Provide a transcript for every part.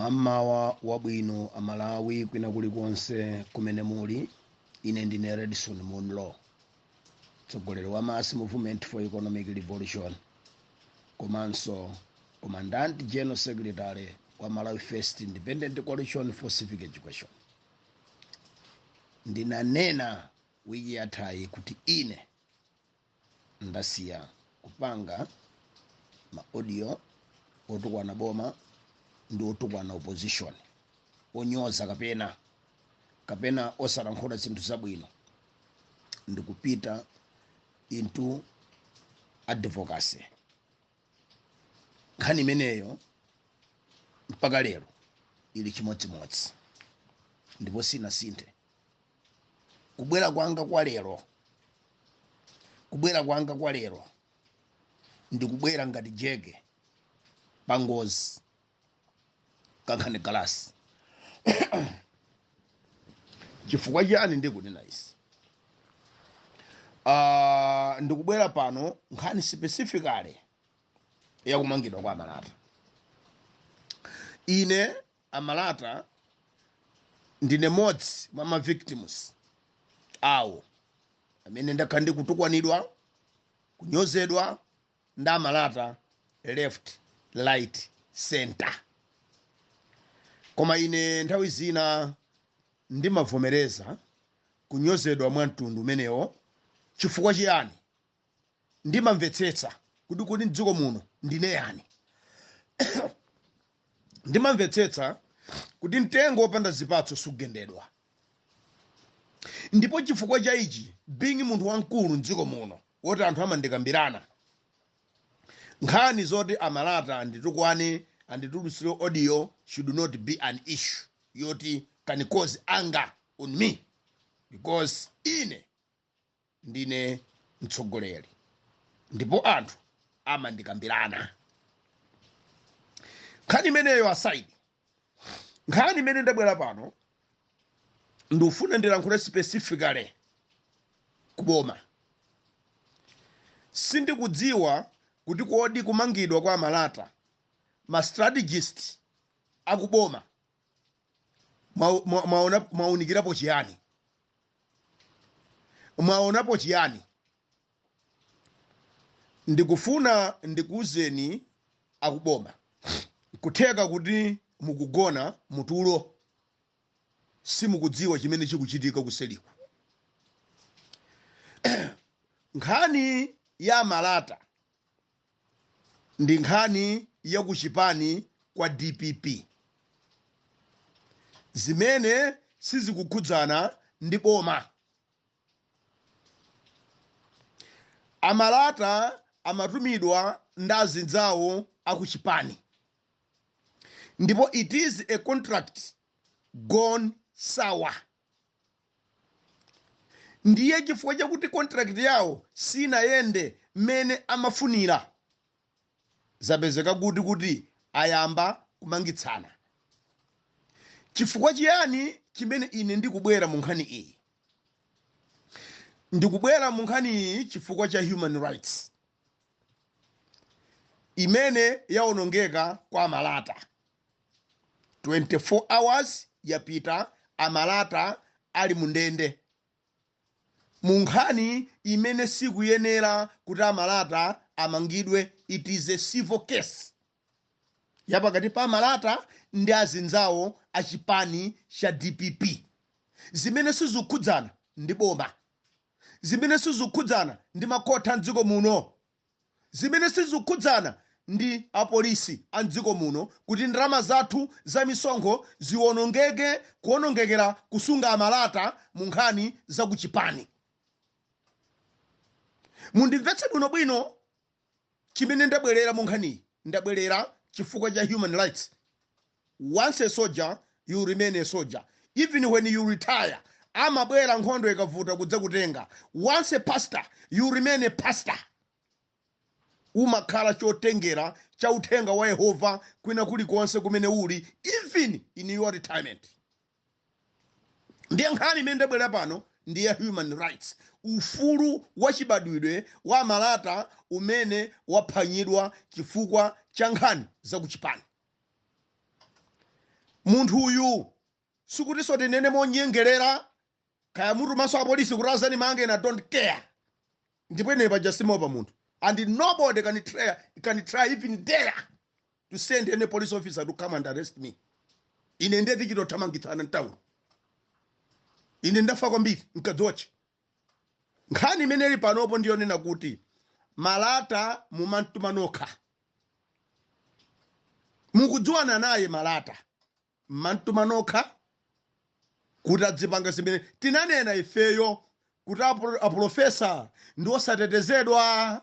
Mamawa wabwino Amalawi kwina kulikonse kumene muli. Ine ndine Redson Munlo, mtsogoleri wa Mass Movement for Economic Revolution komanso Commandant General Secretary wa Malawi First Independent Coalition for Civic Education. Ndinanena wiki yathayi kuti ine ndasiya kupanga ma audio otukwana boma ndi otukwana opposition, onyoza kapena osalankhula zinthu zabwino, ndikupita into advocacy. Nkhani imeneyo mpaka lero ili chimodzimodzi ndipo sinasinthe. Kubwera kwanga kwa lero, kubwera kwanga kwa lero ndikubwera ngati jeke pangozi kankhani galasi. Chifukwa chani ndikunena izi? Ndikubwera pano nkhani specifically yakumangidwa kwa Amalata. Ine Amalata ndine modzi mwa ma victims awo amene ndakhala ndikutukwanidwa, kunyozedwa ndi Amalata left, right, center. Koma ine nthawi zina ndimavomereza kunyozedwa mwa mtundu umenewo. Chifukwa chiyani? Ndimamvetsetsa kuti mdziko muno ndine yani. Ndimamvetsetsa kuti mtengo wopanda zipatso sugendedwa. Ndipo chifukwa cha ichi, being munthu wamkulu mdziko muno woti anthu amandikambirana nkhani zoti Amalata anditukwane, anditulutsire audio, should not be an issue yoti can cause anger on me, because ine ndine mtsogoleri ndipo anthu amandikambirana. Nkhani imeneyo aside, nkhani imene ndabwera pano, ndikufuna ndilankhule specifically kuboma. Sindikudziwa kuti kodi kumangidwa kwa Amalata, ma strategist akuboma mwaunikirapo chiyani? Mwaonapo chiyani? Ndikufuna ndikuwuzeni akuboma, kutheka kuti mukugona mutulo, simukudziwa chimene chikuchitika kuseliko. Nkhani ya Malata ndi nkhani ya kuchipani kwa DPP zimene sizikukhudzana ndi boma. Amalata amatumidwa ndi azinzawo akuchipani, ndipo it is a contract gone sour. Ndiye chifukwa chakuti contract yawo sinayende mmene amafunira, zapezeka kuti ayamba kumangitsana. Chifukwa chiyani chimene ine ndikubwera mu nkhani iyi? Ndikubwera mu nkhani iyi chifukwa cha human rights imene yaonongeka kwa Amalata. 24 hours yapita Amalata ali mundende mu nkhani imene sikuyenera kuti Amalata amangidwe. It is a civil case yapakati pa Amalata ndi azinzawo achipani cha DPP, zimene sizikukhudzana ndi boma, zimene sizikukhudzana ndi makhotha mdziko muno, zimene sizikukhudzana ndi apolisi a mdziko muno, kuti ndalama zathu za misonkho ziwonongeke kuwonongekera kusunga Amalata mu nkhani zakuchipani. Mundimvetse bwinobwino chimene ndabwerera mu nkhaniyi. Ndabwerera chifukwa cha human rights. Once a soldier, you remain a soldier. Even when you retire, amabwera nkhondo ikavuta kudzakutenga. Once a pastor, you remain a pastor. Umakhala chotengera cha uthenga wa Yehova kwina kulikonse kumene uli, even in your retirement. Ndiye nkhani imene ndabwera pano ndiye human rights, ufulu wachibadwidwe wa Malata umene waphwanyidwa chifukwa cha nkhani zakuchipani. Munthu uyu, sikutinso tinene monyengerera, kaya mutumanso apolisi kuti azandimange, I don't care. Ndipo ine paja simopa munthu, and nobody can try, even dare to send any police officer to come and arrest me. Ine ndiye tichitothamangitsana mtown. Ine ndafa kwambiri mkadzoche. Nkhani imene ili panopo ndiyonena kuti Malata mumantuma nokha, mukudziwana naye Malata, mmantuma nokha kuti adzipanga zimene tinanena ifeyo kuti aprofesa ndi osatetezedwa,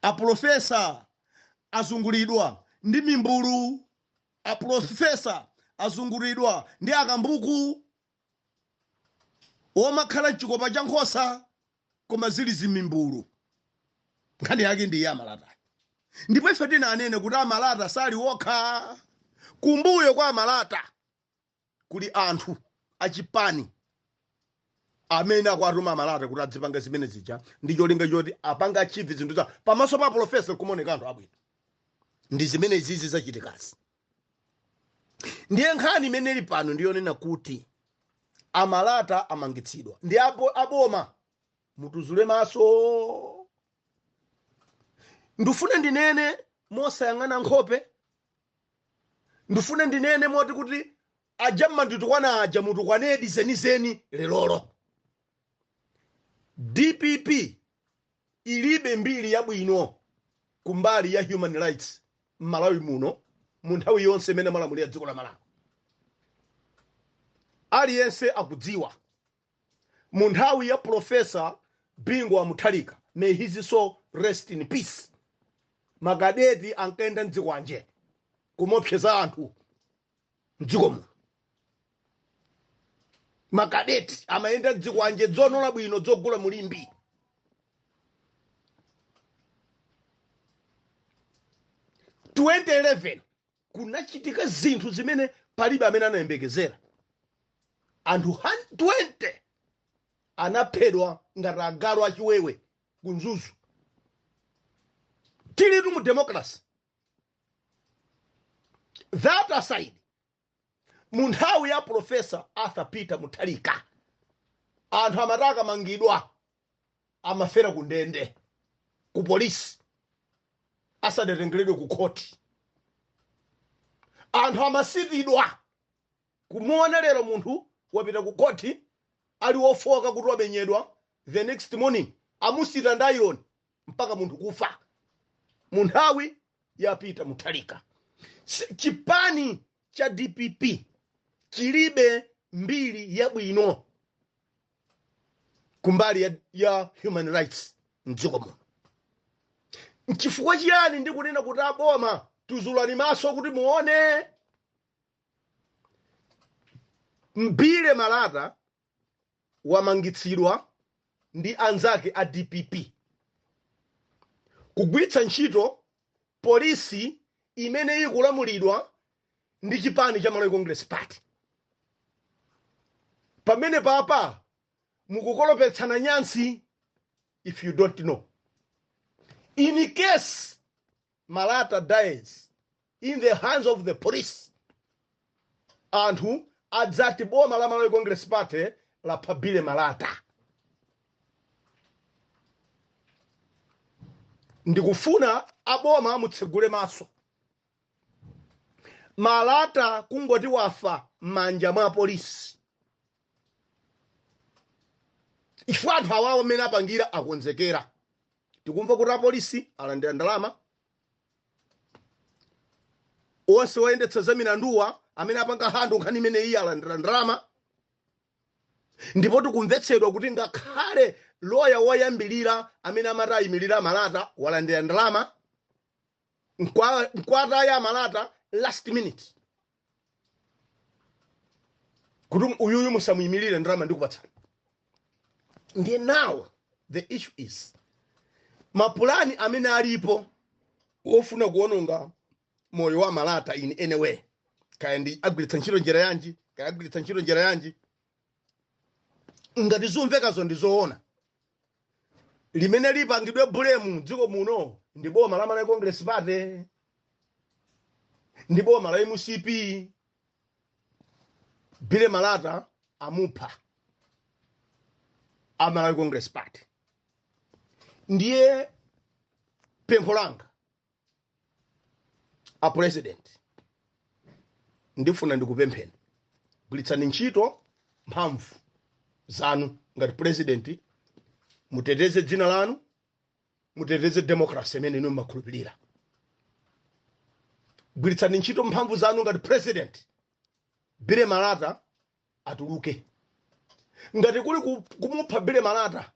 aprofesa azungulidwa ndi mimbulu, aprofesa azungulidwa ndi akambuku omakhala mchikopa cha nkhosa koma zili zimimbulu. Nkhani yake ndi ya Malata. Ndipo ife tinanene kuti amalata sali wokha, kumbuyo kwa amalata kuli anthu achipani amene akuatuma amalata kuti adzipanga zimene zija ndi cholinga choti apanga achieve zinthu za pamaso pa profesa nkumaoneka anthu abwino. Ndi zimene izizi zachitikazi. Ndiye nkhani imene ili pano ndiyonena kuti amalata amangitsidwa ndi aboma. Mutuzule maso. Ndifune ndinene mosayang'ana nkhope, ndifune ndinene moti kuti aja mmanditukwana aja, mutukwanedi zenizeni lelolo. DPP ilibe mbiri yabwino kumbali ya human rights m'Malawi muno. Mu nthawi yonse imene malamulira dziko la Malawi, aliyense akudziwa, mu nthawi ya Profesa Bingu wa Mutharika, may his soul rest in peace, makadeti ankayenda mdzikwanje kumopseza anthu mdziko muno. Makadeti amayenda mdzikwanje dzonola bwino, dzogula mulimbi. 2011 kunachitika zinthu zimene palibe amene anayembekezera. Anthu 20 anaphedwa ngati agalu achiwewe ku Mzuzu. Tilitu mu democracy. That aside, mu nthawi ya Professor Arthur Peter Mutharika, anthu amati akamangidwa amafera ku ndende, ku polisi, asadatengeredwe ku khoti. Anthu amasitidwa. Kumuona lero munthu wapita ku khoti ali wofoka kuti wamenyedwa, the next morning amusita ndi iron mpaka munthu kufa, mu nthawi ya Peter Mutharika. Chipani cha DPP chilibe mbiri yabwino kumbali ya human rights mdziko muno. Nchifukwa chiyani ndikunena kuti aboma tuzulani maso kuti muone? Billy Malata wamangitsidwa ndi anzake a DPP kugwiritsa ntchito polisi imene ikulamulidwa ndi chipani cha Malawi Congress Party. Pamene papa mukukolopetsana nyansi. If you don't know, in case Malata dies in the hands of the police, anthu adzati boma la Malawi Congress Party lapha Billy Malata. Ndikufuna aboma mutsegule maso. Malata kungoti wafa m'manja mwa polisi, chifukwa anthu awawo amene apangira akonzekera. Tikumva kuti apolisi alandira ndalama, onse oyendetsa za milanduwa amene apanga handle nkhani imene iye alandira ndalama. Ndipo tikumvetsedwa kuti ngakhale loya woyambilira amene amati ayimirira Malata walandira ndalama nkwataya Malata last minute kuti uyuyu musamuyimirire, ndalama ndikupatsani. Ndiye now the issue is, mapulani amene alipo ofuna kuononga moyo wa Malata in any way, kaya ndi agwiritsa ntchito njira yanji, kaya agwiritsa ntchito njira yanji, ngati zumvekazo ndi zoona, limene lipangidwe blame dziko muno ndi boma la Malawi Congress Party, ndi boma la MCP. Billy Malata amupha a Malawi Congress Party. Ndiye pempho langa, a President, ndifuna ndikupempheni, gwiritsani ntchito mphamvu zanu ngati president, muteteze dzina lanu, muteteze democracy imene inu mumakhulupirira. Gwiritsani ntchito mphamvu zanu ngati president, Billy Malata atuluke. Ngati kuli kumupha Billy Malata,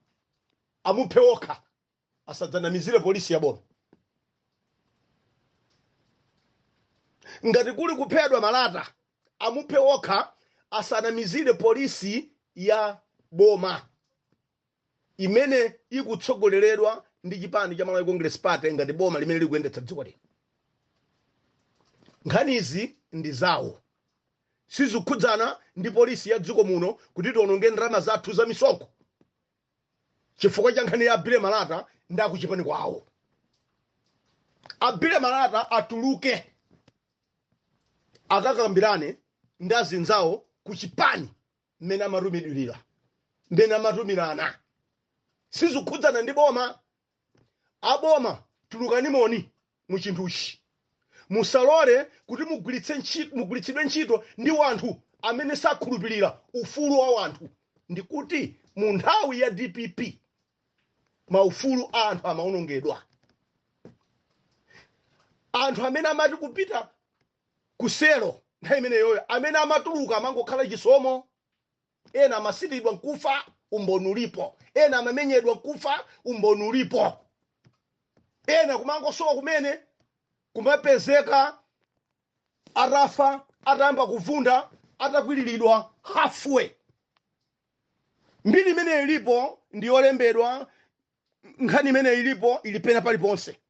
amuphe okha, asadzanamizire polisi ya boma. Ngati kuli kuphedwa Malata, amuphe okha, asanamizire polisi ya boma imene ikutsogoleredwa ndi chipani cha Malawi Congress Party ngati boma limene likuyendetsa dziko lino. Nkhanizi ndi zawo, sizikukhudzana ndi polisi ya dziko muno kuti tiononge ndalama zathu za misonkho chifukwa cha nkhani ya Billy Malata ndi akuchipani kwawo. A Billy Malata atuluke, akakambirane ndi azinzawo ku chipani mmene amatumidwirira, mmene amatumirana, sizikukhudzana ndi boma. Aboma, tulukanimoni mu chinthuchi. Musalole kuti mugwiritsidwe ntchito ndi wanthu amene sakhulupirira ufulu wa wanthu. Ndikuti mu nthawi ya DPP maufulu a anthu amaonongedwa. Anthu amene amati kupita kuselo nthawi imeneyoyo, amene amatuluka amangokhala chisomo. Ena amasitidwa nkufa, umboni ulipo. Ena amamenyedwa nkufa, umboni ulipo. Ena kumangosowa kumene, kumapezeka atafa, atayamba kuvunda, atakwiriridwa halfway. Mbiri imene ilipo ndi yolembedwa, nkhani imene ilipo ili pena paliponse.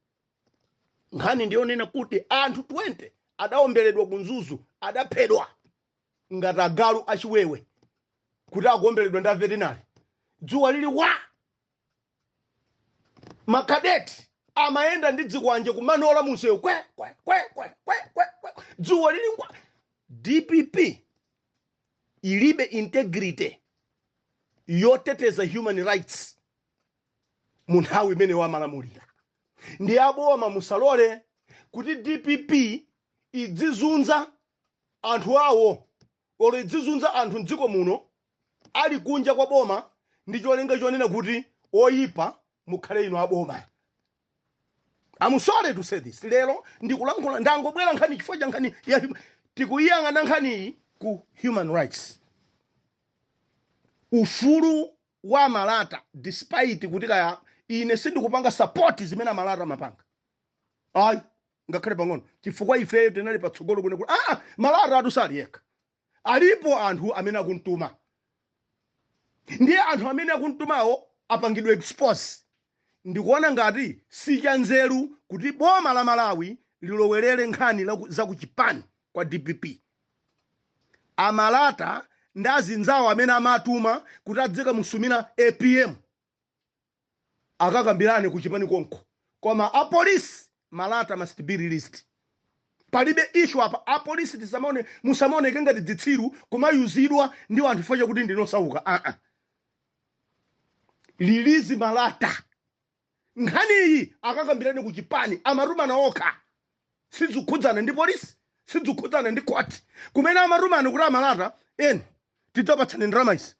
Nkhani ndiyonena kuti anthu 20 adawomberedwa ku Mzuzu, adaphedwa ngati agalu achiwewe kuti akuwomberedwa ndi a veterinary dzuwa lili wa. Makadeti amayenda ndi dzikwanje kumanola munsewu kwe kwe kwe kwe kwe kwe kwe, dzuwa lili ngwa. DPP ilibe integrity yoteteza human rights mu nthawi imene wamalamulira. Ndi aboma, musalole kuti DPP idzizunza anthu awo olo idzizunza anthu mdziko muno ali kunja kwa boma ndi cholinga chonena kuti oyipa mukhale inu aboma. I'm sorry to say this. Lero ndikulankhula, ndangobwera nkhani chifukwa cha nkhani ya tikuyiyang'ana nkhaniyi ku human rights, ufulu wa Malata. Despite kuti kaya ine sindikupanga support zimene Amalata amapanga, ayi, ngakhale pang'ono, chifukwa ifeyo tinali patsogolo kune kuti Malata atu sali yekha, alipo anthu amene akumtuma. Ndiye anthu amene akumtumawo apangidwe expose. Ndikuona ngati sichanzeru kuti boma la Malawi lilowerere nkhani zakuchipani kwa DPP. Amalata ndi azinzawo amene amatuma kuti adzikamusumira APM akakambirane kuchipani konko, koma apolisi, Malata must be released. Palibe issue apa. Apolisi, tisamaone, musamaoneke ngati dzitsiru kumayuzidwa ndi anthu chifukwa chakuti ndinosauka. Release Malata. Nkhaniyi akakambirane ku chipani, amatumana okha, sizikukhudzana ndi polisi, sizikukhudzana ndi court. Kumene amatumana kuti Amalata eni tidzapatsani ndalama izi,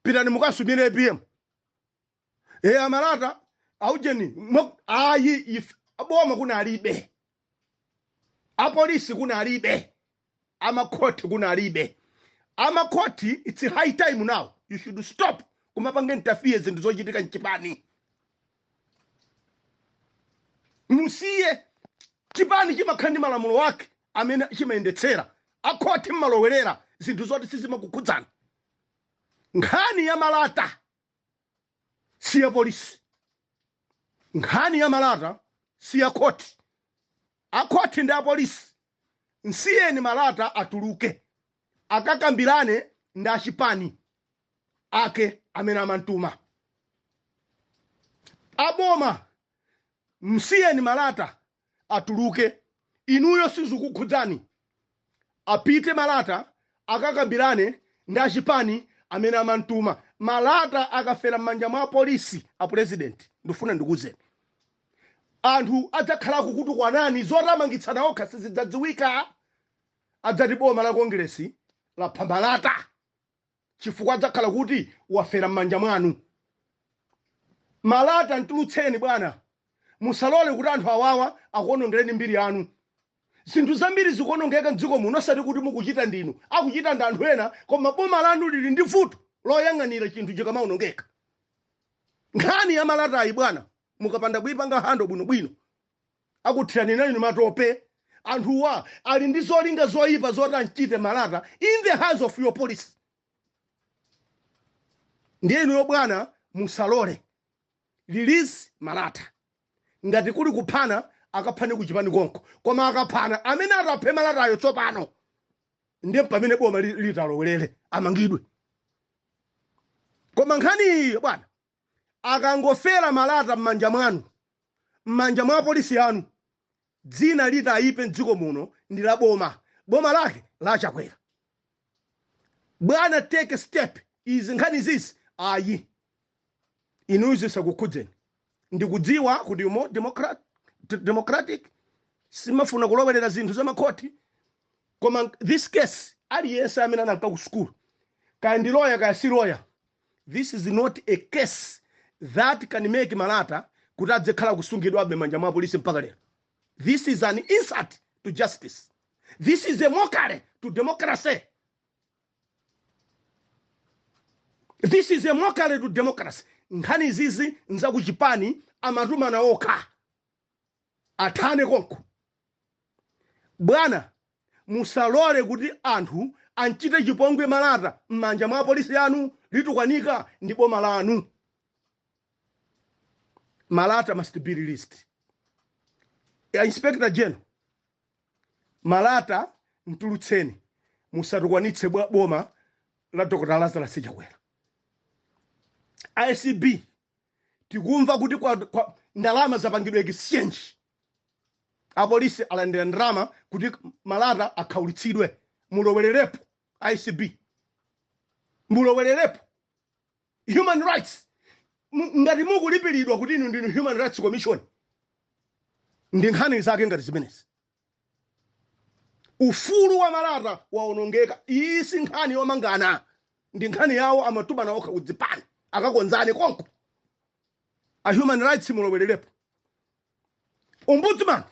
pitani mukasumire APM. E, Amalata aujeni ayi, if boma kunalibe, apolisi kunalibe, amakhoti kunalibe. Amakhoti, it's high time now, you should stop kumapanga interfere zinthu zochitika mchipani. Musiye chipani, chimakhala ndi malamulo ake amene chimayendetsera. Akhoti, mmalowerera zinthu zoti sizimakukhudzana. Nkhani ya Malata si ya polisi, nkhani ya Malata si ya khoti. Akhoti ndi apolisi, nsiyeni Malata atuluke, akakambirane ndi achipani ake amene amantuma. Aboma, msiyeni Malata atuluke, inuyo sizikukhudzani. Apite Malata. Akakambirane ndi achipani amene amamtuma. Malata akafera m'manja mwa polisi, a president, ndifuna ndikuwuzeni, anthu adzakhala akukutukwanani zotamangitsana okha sizidzadziwika. Adzati boma la Kongeresi lapha Malata chifukwa adzakhala kuti wafera m'manja mwanu. Malata mtulutseni bwana, musalole kuti anthu awawa akuonongereni mbiri yanu. Zinthu zambiri zikuonongeka mdziko muno, osati kuti mukuchita ndinu, akuchita ndi anthu ena, koma boma lanu lili ndi vuto loyang'anira chinthu chikamaonongeka. Nkhani ya Malatayi bwana, mukapanda kuipanga handle bwinobwino, akuthirani nayo matope. Anthuwa ali ndi zolinga zoyipa zoti amchite Malata in the hands of your police. Ndiye inuyo bwana musalole, release Malata. Ngati kuli kuphana, akaphane kuchipani konko, koma akaphana amene ataphe Malatayo tsopano ndiye pamene boma litalowerere amangidwe. Koma nkhani iyi bwana, akangofera Malata m'manja mwanu, m'manja mwa polisi yanu, dzina litayipe mdziko muno ndi la boma, boma lake la Chakwera. Bwana, take a step. Izi nkhani zizi ayi, inuyo zisakukhudzeni. Ndikudziwa kuti you democratic, simafuna kulowerera zinthu za makhoti, koma this case, aliyense amene ananka ku school, kaya ndi lawyer kaya si lawyer, this is not a case that can make Malata kuti adzekhala kusungidwabe manja mwa polisi mpaka lero. This is an insult to justice. This is a mockery to democracy. This is a mockery to democracy. Nkhani izizi nzakuchipani, amatumana okha, athane konko. Bwana, musalole kuti anthu anchite chipongwe Malata m'manja mwa polisi yanu, litukwanika ndi boma lanu. Malata must be released. Ya Inspector General, Malata mtulutseni, musatukwanitse boma la Dr Lazarus Chakwera. ACB, tikumva kuti kwa ndalama zapangidwa exchange, apolisi alandira ndalama kuti Malata akhaulitsidwe. Mulowererepo ACB, mulowererepo human rights. Ngati mukulipiridwa kuti inu ndinu Human Rights Commission, ndi nkhani zake ngati zimenezi. Ufulu wa Malata waonongeka. Iyi si nkhani yomangana, ndi nkhani yawo amatumana okha kudzipani, akakonzane konko. A human rights, mulowererepo. Ombudsman,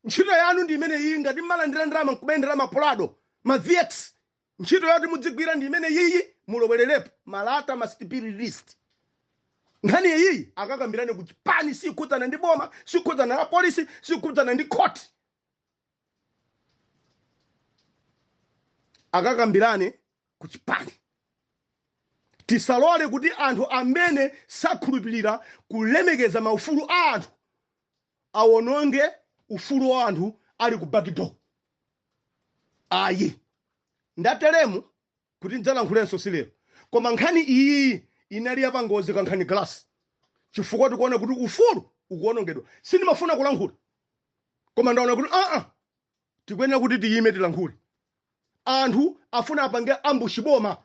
ntchito yanu ndi imene iyi. Ngati mmalandira ndalama nkumayendera ma Prado, ma VX, ntchito yoti mudzigwira ndi imene yiyi, mulowererepo. Malata must be released. Nkhani iyi akakambirane ku chipani, sikhudzana ndi boma, sikhudzana na polisi, sikhudzana ndi court, akakambirane ku chipani. Tisalole kuti anthu amene sakhulupirira kulemekeza maufulu a anthu awononge ufulu wa anthu ali ku backdoor. Ayi, ndatelemu kuti ndidzalankhulenso silero, koma nkhani iyi inali yapangozi kankhani glass, chifukwa tikuona kuti ufulu ukuwonongedwa. Sindimafuna kulankhula, koma ndaona kuti aa, tikuyenera kuti tiyime tilankhule. Anthu afuna apange ambush boma,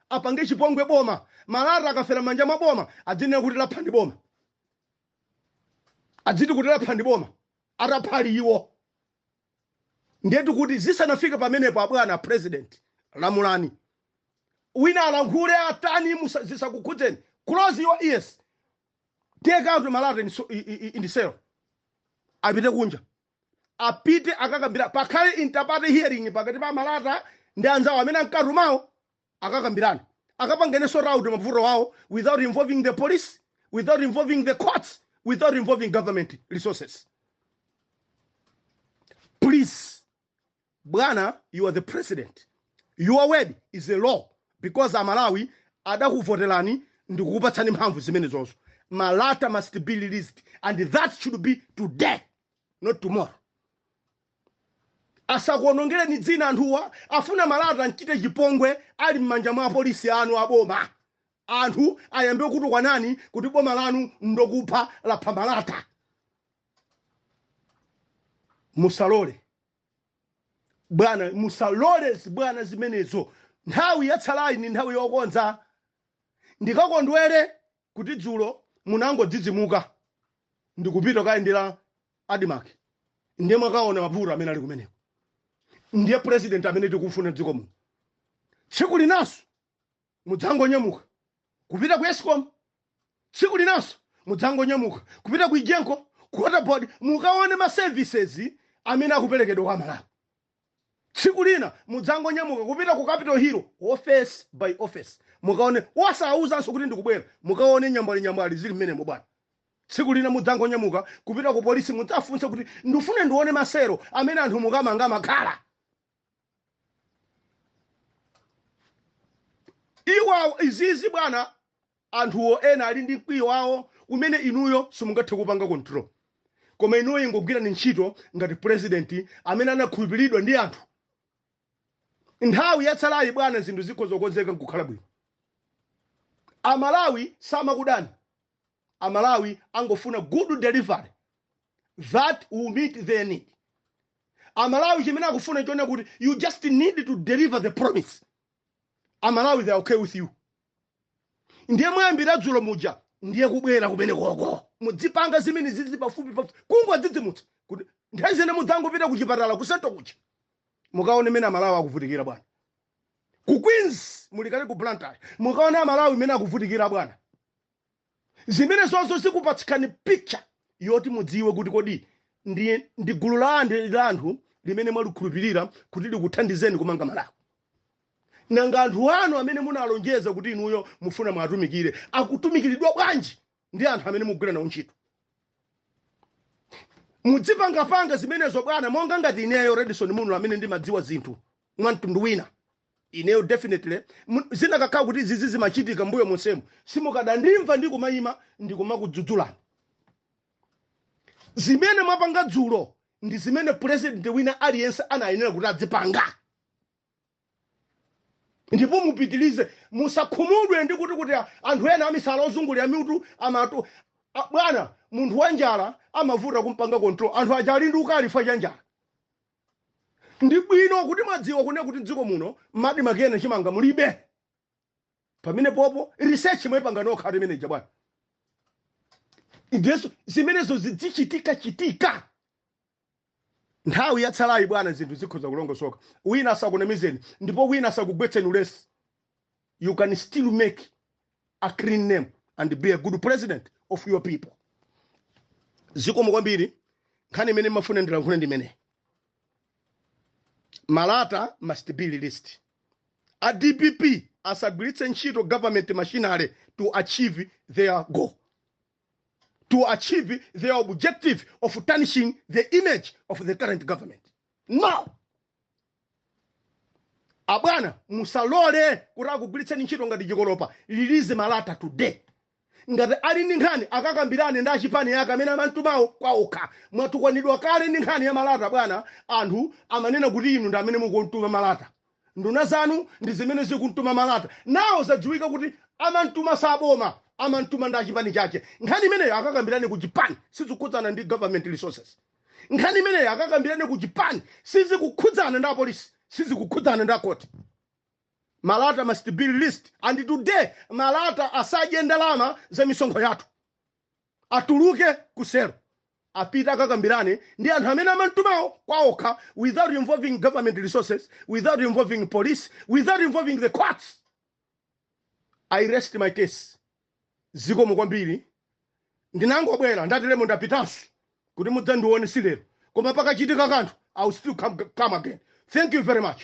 apange chipongwe boma. Malata akafera manja mwa boma, adzinena kuti lapha ndi boma, adziti kuti lapha ndi boma, ataphali iwo. Ndiye tikuti zisanafike pamenepo, abwana president, lamulani. Wina alankhule atani, zisakukhudzeni. Close your ears. Take out Malata in the cell, apite kunja, apite akakambira, pakhale interparty hearing pakati pa Malata ndi anzawo amene ankatumawo. Akakambirana, akapangene sort out mavuto awo without involving the police, without involving the courts, without involving government resources. Please bwana, you are the president. Your word is a law because Amalawi adakuvoterani ndikukupatsani mphamvu zimenezozo. Malata must be released and that should be today, not tomorrow. Asakuonongereni dzina anthuwa. Afuna Malata mchite chipongwe ali m'manja mwa apolisi anu aboma. Anthu ayambe kutukwanani kuti boma lanu ndokupha, lapha Malata. Musalole. Bwana, musalole bwana zimenezo. Nthawi yatsalayi ni nthawi yokonza. Ndikakondwere kuti dzulo munangodzidzimuka ndikupita kayendera ADMARC, ndiye mwakaona mavuto amene ali kumeneko. Ndiye president amene tikufuna dziko muno. Tsiku linanso mudzangonyamuka kupita ku ESCOM, tsiku linanso mudzangonyamuka kupita ku EGENCO, ku Water Board, mukaone ma services amene akuperekedwa kwa Malawi. Tsiku lina mudzangonyamuka kupita ku Capitol Hill, office by office, mukaone, wasauzanso kuti ndikubwera, mukaone nyambali nyambali zili mmenemo bwana. Tsiku lina mudzangonyamuka kupita ku polisi, mudzafunse kuti ndifune ndione masero amene anthu mukamanga makhala. Iwa izizi bwana, anthuwo ena ali ndi mkwiyo wawo umene inuyo simungathe kupanga control, koma inuyo ingogwirani ntchito ngati president amene anakhulupiridwa ndi anthu. Nthawi yatsalayi bwana, zinthu zikhoza kukonzeka nkukhala bwino. Amalawi samakudani, Amalawi angofuna good delivery that will meet their need. Amalawi chimene akufuna chona kuti you just need to deliver the promise. Amalawi, they are okay with you. Ndiye mwayambira dzulo muja, ndiye kubwera kumene koko mudzipanga zimene zizi pafupi pafupi, kungodzidzimutsa kuti nthawi zina mudzangopita ku chipatala ku Central kuja, mukaone mene Amalawi akuvutikira bwana. Ku Queens, mulikale ku Blantyre, mukaone Amalawi mene akuvutikira bwana. Zimene zonso zikupatsani picture yoti mudziwe kuti kodi ndi gulu la anthu limene mwalikhulupirira kuti likuthandizeni kumanga Malawi. Nanga anthu anu amene munalonjeza kuti inuyo mufuna mwatumikire akutumikiridwa bwanji ndi anthu amene mugwira nawo ntchito? Mudzipangapanga zimenezo bwana. Monga ngati ineyo Redson Munlo amene ndimadziwa zinthu mwa mtundu wina, ineyo definitely zinakakhala kuti zizi zimachitika mbuyo monsemo, simukadandimva ndikumayima ndikumakudzudzulani. Zimene mwapanga dzulo ndi zimene president wina aliyense anayenera kuti adzipanga, ndipo mupitilize. Musakhumudwe ndi kuti anthu ena amisala ozungulira mitu amatu. Bwana, munthu wa njala amavuta kumpanga control. Anthu aja ali ndi ukali fa cha njala. Ndi bwino kuti mwadziwa kune kuti dziko muno madi makena chimanga mulibe. Pamene popo research mwayipanga nokha ati manager bwana. Ndiyeso zimenezo zidzichitika chitika. Nthawi yatsalayi bwana, zinthu zikhoza kulongosoka. Wina asakunamizeni ndipo wina asakugwetseni ulesi. You can still make a clean name and be a good president of your people. Zikomo kwambiri. Nkhani imene mafuna ndilankhule ndi imeneyi. Malata must be released. A DPP asagwiritse ntchito government machinery to achieve their goal, to achieve their objective of tarnishing the image of the current government. No, abwana, musalole kuti akugwiritseni ntchito ngati chikolopa. Release Malata today. Ngati ali ndi nkhani, akakambirane ndi achipani yake amene amantumawo kwaokha. Mwatukwanidwa kale ndi nkhani ya Malata bwana. Anthu amanena kuti inu ndi amene mukuntuma Malata, nduna zanu ndi zimene zikuntuma Malata. Nawo zadziwika kuti amantuma saboma, amantuma ndi achipani chake. Nkhani imeneyo akakambirane ku chipani, sizikukhudzana ndi government resources. Nkhani imeneyo akakambirane ku chipani, sizikukhudzana ndi apolisi, sizikukhudzana ndi akoti. Malata must be released, and today Malata asadye ndalama za misonkho yathu. Atuluke kusero, apite akakambirane ndi anthu amene amantumawo kwaokha, without involving government resources, without involving police, without involving the courts. I rest my case. Zikomo kwambiri. Ndinangobwera, ndatilemo ndapitanso kuti mudzandione silero, koma pakachitika kanthu I will still come again. Thank you very much.